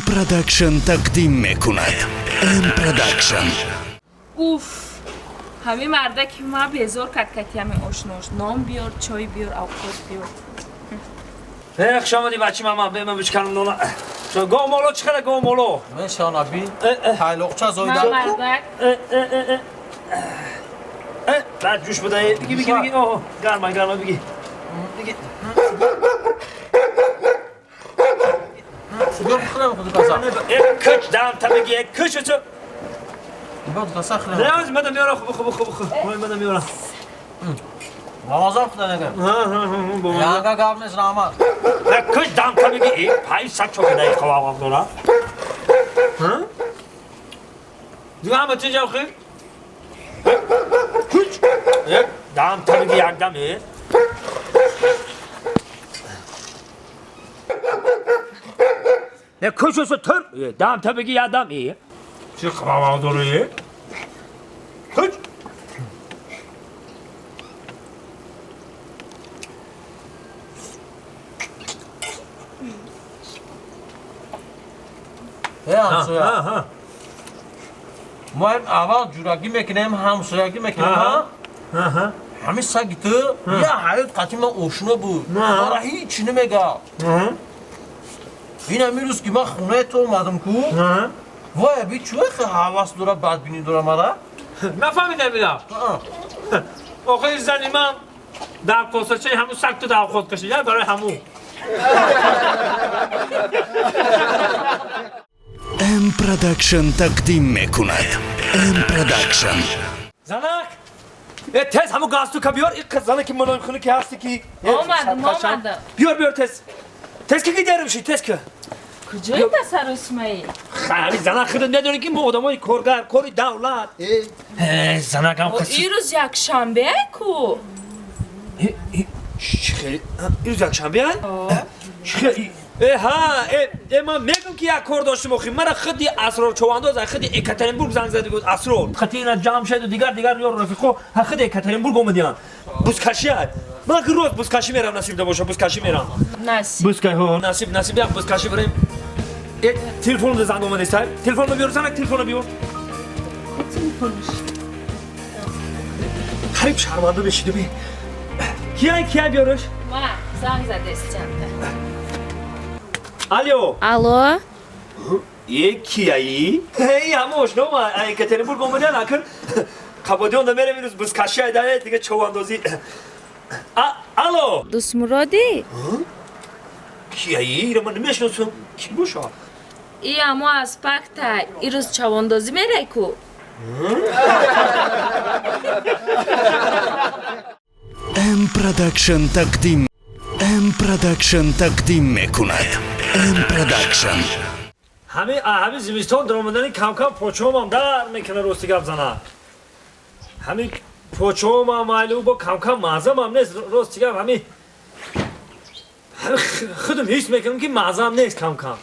Production тақдим мекунад. М Production. Уф, ҳамин марда ки ма безор кард, кати ҳамин ошнош нон биёр, чой биёр, авқот биёр. Э, хуш омадӣ, бачи мама, бема бишканам нона. Гов моло чӣ қадар, гов моло? Мешанаби, тайлоқча Ма зоида. мардак. Э, э, э, э. Э, баъд ҷӯш буда. Биги, биги, биги. О, гарма, гарма, биги. Биги. Биёр хӯрам худи каса. Э, куч дам та биги, э, куч ту. Биёр каса хӯрам. Не, мада меора, хуб, хуб, хуб, хуб. Мада меора. Намозам худа нагам. Ҳа, ҳа, ҳа, бо ман. Янга гап нест, раҳмат. Э, куч дам та биги. Э, пай сак чокадаи қавақақ дора. Ҳа? Дига ҳама тинҷам хир? Куч. Э, дам та биги як дам, э. Не, куч усу тур. Э, дам та биги як дам, э. Чӣ қавақақ дора, э? Куч. Э, ҳамсоя. Ҳа, ҳа. Мо аввал ҷурагӣ мекунем, ҳамсоягӣ мекунем, ҳа? Ҳа, ҳа. Ҳамин саги ту я ҳаёт қати ман ошно буд. Мара ҳеҷ намега. Ҳа. Ин ҳамин рӯз ки ман хонаи ту омадам ку, Ҳа. вай би чӯ хе ҳавас дора, бадбинӣ дора мара? Нафаҳмидам ина. Охири зани ман дар косачаи ҳамун саг ту давхот кашид, барои ҳамун. М Production тақдим мекунад. М Production. Занак! Э, тез ҳамун галстука биёр, ин қиз занаки мулоимхуна ки ҳасти ки. Омадам, омадам. Биёр, биёр тез. Тез ки гидерим ши, тез ки. Куҷои тасаррусмаи? Ҳами занак худат медонӣ ки мо одамои коргар, кори давлат. Э, занакам қиз. Ирӯз якшанбе ку. Чӣ хеле? Ирӯз якшанбе ай? Чӣ хеле? Э, ҳа, э, э, ман мегум ки як кор доштем охи. Мара худи Асрор Човандоз, ай худи Екатеринбург занг зада гуфт Асрор. Хати ина Ҷамшеду дигар дигар ёр рафиқо, ҳа худи Екатеринбург омадиан. Бузкашӣ ай. Ман ки рост бузкашӣ мерам, насиб да боша, бузкашӣ мерам. Насиб. Бузкашӣ, ҳо, насиб, насиб як бузкашӣ барем. Э, телефонда занг омадест, ай. Телефонро биёр, занак, телефонро биёр. Телефонш. Қариб шарманда мешидум. Кияй, кияй биёрш? Ма занг задестианда. Алло. Алло. Е, кияи? Эй, ҳама ошно ма Екатеринбург омадан, акр Қабодиён да мерем ирӯз бузкашӣ айда, дига човандозӣ. Алло. Дӯстмуродӣ? Кияи? Ира ман намешиносам. Ки боша? И амо аз пакта ирӯз чавондозӣ мерай ку. М Production тақдим. М Production тақдим мекунад. М Production. Ҳами ҳами зимистон даромадани кам-кам почоамам дар мекунад, рости гап зана. Ҳами почоамам майлу бо кам-кам маъзамам нест, рости гап ҳами худам ҳис мекунам ки маъзам нест кам-кам.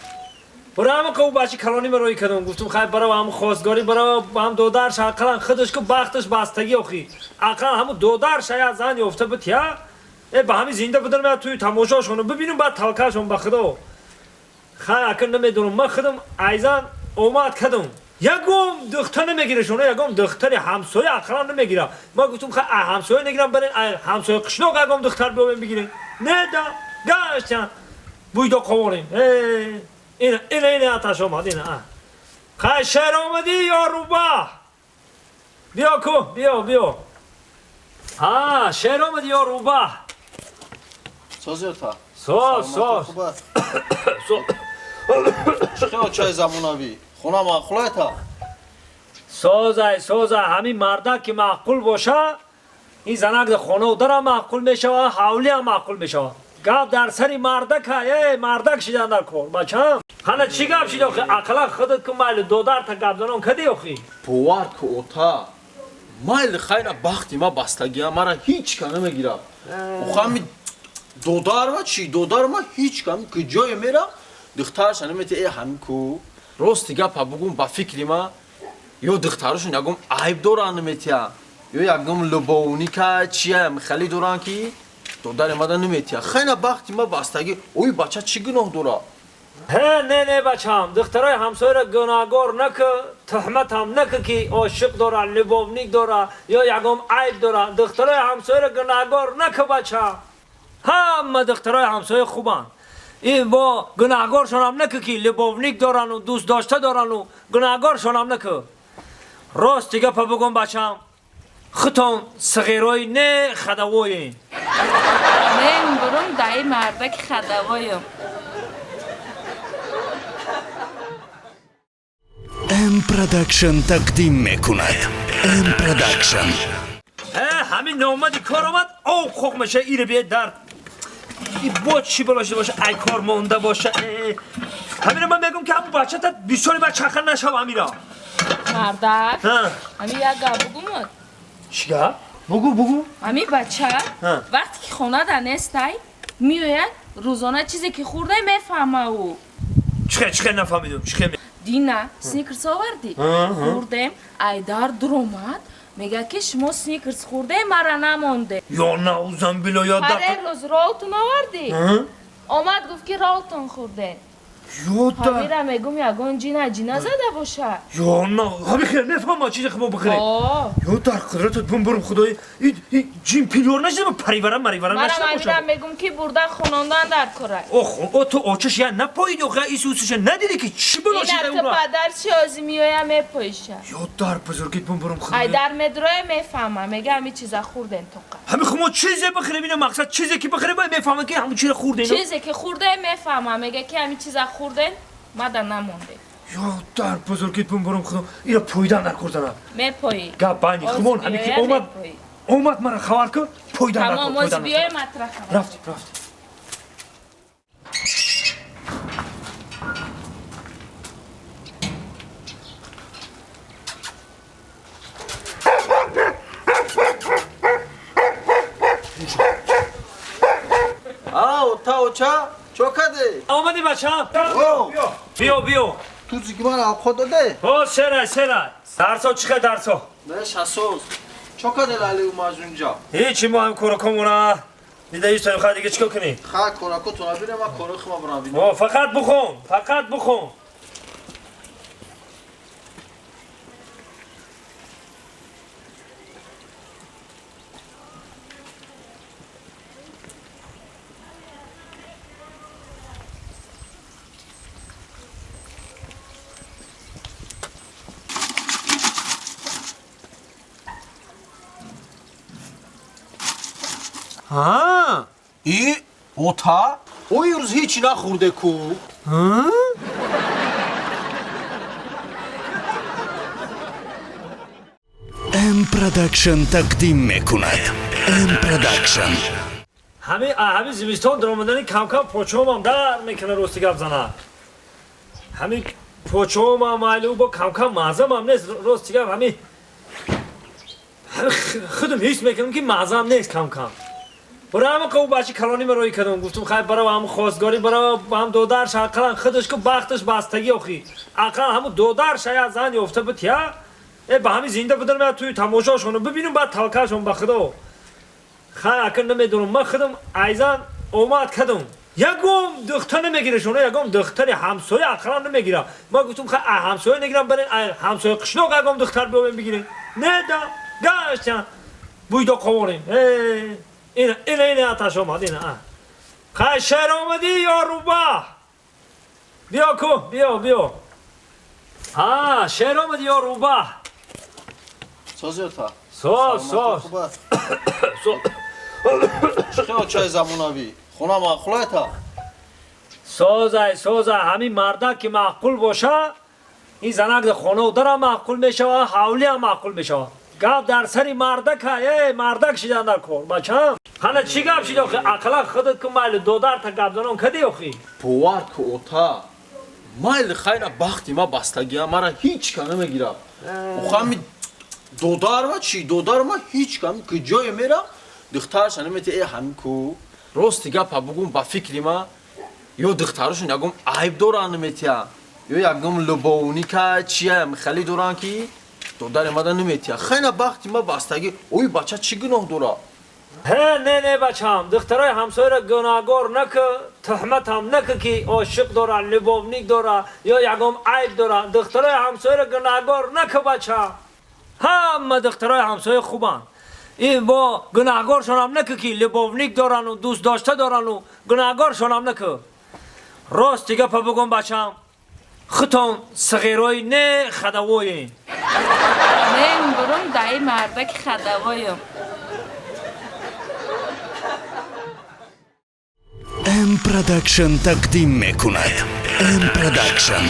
Барои ҳама қав бачи калони маро кардам, гуфтум хай баро ҳам хостгорӣ, баро ҳам додарш ақаллан худаш ку бахташ бастагӣ охи. Ақаллан ҳамун додарш я зан ёфта буд я. Э, ба ҳами зинда будан я туи тамошошонро бибинам, баъд талкашон ба худо. Хай акр намедонам, ман худам айзан омад кардам. Ягон духтар намегирашона, ягон духтари ҳамсоя ақаллан намегира. Ман гуфтум хай ҳамсоя нагирам, барен ҳамсоя қишлоқ ягон духтар биёбем бигирем. Не да, гаштан. Буйдо қоворем. Э, ина, ина, ина аташ омад, ина. Хай шер омадӣ ё рӯбаҳ? Биё ку, биё, биё. Ҳа, шер омадӣ ё рӯбаҳ? Созиёта. Соз, соз. Соз. Чӣ чай замонавӣ? Хона маъқулайта? Созай, созай, ҳамин мардак ки маъқул боша, ин занак дар хонау дарам маъқул мешава, ҳавлиам маъқул мешава. Гап дар сари мардака, э, мардак шидан дар кор, бачам. Ҳана чӣ гап шид охи? Ақаллан худат ку майли додарта гап занон кади охи? Бовар ку ота. Майли хайра бахти ма бастагия, мара ҳеҷ ка намегира. Охами додарма чӣ? Додарма ҳеҷ кам ки ҷое мера, духтарша намете, э ҳамин ку. Рости гапа бугум, ба фикри ма ё духтарашон ягон айб доранд наметия, ё ягон любовника чия хеле доранд ки додари мада наметия. Хайна бахти ма бастагӣ, ой бача чӣ гуноҳ дора? Ҳе, не, не, бачам, духтарои ҳамсояро гунаҳгор наку, туҳматам наку, ки ошиқ дора, любовник дора ё ягон айб дора. Духтарои ҳамсояро гунаҳгор наку, бачам. Ҳама духтарои ҳамсоя хубанд. Ин бо гунаҳгоршонам наку, ки любовник дорану дӯст дошта дорану гунаҳгоршонам наку. Рости гапа бугум, бачам, худтон сағирои не хадавоен. Мен бурум даи мардаки хадавоем. М Продакшн тақдим мекунад. М Продакшн. Ҳамин номади кор омад, об хоқ меша, ире бие дар. И бо чӣ бало шуда боша, ай кор монда боша. Ҳамина ман мегӯм, ки ҳамун бачата бисёри ба чаха нашав ҳамира. Мардак, ҳамин як гап бугумад. Чӣ гап? Бугу, бугу. Ҳамин бача вақте ки хонада нестай, меояд, рӯзона чизе ки хӯрда мефаҳма ӯ. Чихе, чихе, нафаҳмидум, чихе? Дина сникерс овардӣ, хӯрдем, айдар дуромад, мегӯяд, ки шумо сникерс хӯрде, мара намонде. Ё наузамбило, ё дар рӯз ролтон овардӣ, омад, гуфт, ки ролтон хӯрдем. Ҳамира мегум, ягон ҷина ҷина зада боша. Ё на, ҳами хел мефаҳма чизе мо бихӯрем. Ё дар қудратат бумбурум, худои, ҷин пилёр нашида, паривара маривара нашида боша. Марам мегум, ки бурда хонондан дар кора. Ох, о, ту очаш я напоиди, охи исусиша надиди, ки чӣ бало шида ура. Падар чи ози меоя, мепоиша. Ё дар бузургит бумбурум, худои. Ай дар медроя, мефаҳма, мега ҳами чиза хӯрдем тоқа. Ҳами хумо чизе бихӯрем, ина мақсад чизе ки бихӯрем, мефаҳма, ки ҳамун чиза хӯрдем. Чизе ки хӯрдем, мефаҳма, мега, ки ҳами чиза хӯрдем, мада намонде. Ё дар бузургит бумбурум, худо, ира пойдан дар курдана. Мепоӣ. Гап байни хумон, ҳами ки омад, омад, мара хабар кун, пойдан дар кур. Тамом, ози биёй матраха. Рафти, рафти. Ота, оча, чо каде? Омадӣ, бачам? Биё, биё. Ту ки ман авқот доде? О, серай, серай. Дарсо чӣ хел, дарсо? Не, шасоз. Чо каде, лали умазунҷа? Ҳечи, мо ҳам коракомона дида истонем, ха, дига чӣ кор кунем? Ха, коракотона бинем, ма кори хума бурам бинем. О, фақат бухон, фақат бухон. И ота, ои рӯз ҳечи нахӯрде ку. М Продакшн тақдим мекунад. М Продакшн. Ҳамин зимистон даромадани камкам почоамам дар мекунад, рости гап зана. Ҳамин почоамам майли бо камкам маъзамам нест, рости гап, ҳамин худам ҳис мекунам, ки маъзам нест камкам. Бурам қав бачи калони ма рӯй кардам, гуфтум, хай барав, ҳам хостгорӣ барав, ҳам додарш ақалан худаш ку бахташ бастагӣ, охи ақалан ҳамун додарш я зан ёфта буд, я ба ҳамин зинда будан, я туи тамошошону бибинум, баъд талкашон ба худо. Хай, акн намедонам, ман худам айзан омад кардам, ягон духтар намегирашона, ягон духтари ҳамсоя ақалан намегирам. Ман гуфтум, хай, ҳамсоя нагирам, барен ҳамсоя қишлоқ ягон духтар биёбем, бигирем. Не да гаштан буйдо қоворем. Ина, ина, ина, аташ омад, ина. Хай, шер омадӣ ё рӯба? Биё ку, биё, биё. Ҳа, шер омадӣ ё рӯба? Сози, ота? Соз, соз. Чихе, очаи замонавӣ, хона маъқулайта? Созай, созай. Ҳамин мардак ки маъқул боша, ин занак хонау дарам маъқул мешава, ҳавлиам маъқул мешава. Гап дар сари мардака, э, мардак шидан дар кор, бачам. Ҳана, чӣ гап шид, охи? Ақалан худат ку майли додарта гапзанон кади, охи. Бовар ку, ота, майли, хайна бахти ма бастагия, мара ҳеч ка намегирам. Охами додарма чи додарма ҳеч кам куҷое мерам, духтарша намете. Э, ҳамин ку, рости гапа бугум, ба фикри ма, ё духтарашон ягон айб доранд, наметия, ё ягон любовника чия хеле доранд, ки додари мада наметия. Хайна бахти ма бастагӣ. Ой, бача чӣ гуноҳ дора? Ҳе, не, не, бачам, духтарои ҳамсояро гунаҳгор наку, туҳматам наку, ки ошиқ дора, любовник дора ё ягон айб дора. Духтарои ҳамсояро гунаҳгор наку, бача. Ҳама духтарои ҳамсоя хубанд. Ин бо гунаҳгоршонам наку, ки любовник дорану дӯст дошта дорану, гунаҳгоршонам наку. Рости гапа бугум, бачам, худтон сағирои не хадавоен. Мен бурум даи мардаки хадавоем. М Продакшн тақдим мекунад. М Продакшн.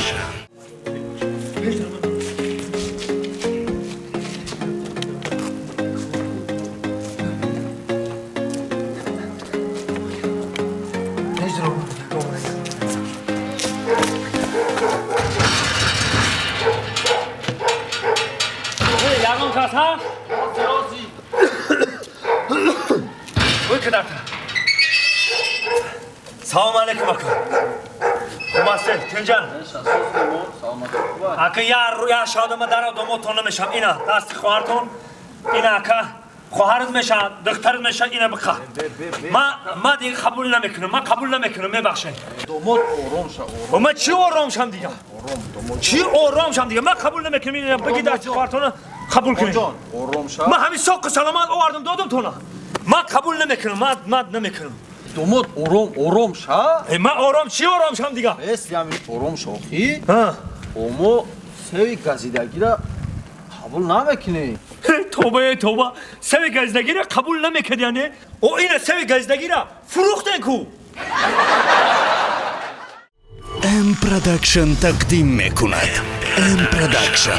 Ягон кас ҳа? Ой, кадарта. Салом алейкум, ака. Хуб ҳастед, тинҷан? Ака, я шодама дара домотон намешам. Ина дасти хоҳартон. Ина, ака, хоҳарат мешавад, духтарат мешавад, ина биқа. Ма дига қабул намекунам, ма қабул намекунам, мебахшед. Домод, ором ша, ором. Ма чӣ ором шам дига? Ором, домод. Чӣ ором шам дига? Ма қабул намекунам, ина биги дасти хоҳартона қабул кунед. Ҷон, ором ша. Ма ҳамин соқи саломат овардам, додам тона. Ма қабул намекунам, ма намекунам. Домод, ором, ором ша. Ма ором, чӣ ором шам дига? Эс, ями ором ша, охи. Омо севи газидагира қабул намекунӣ. Тоба, тоба, севи газидагира қабул намекард, яъне? О, ина севи газидагира фурӯхтен ку. М Продакшн тақдим мекунад. М Продакшн.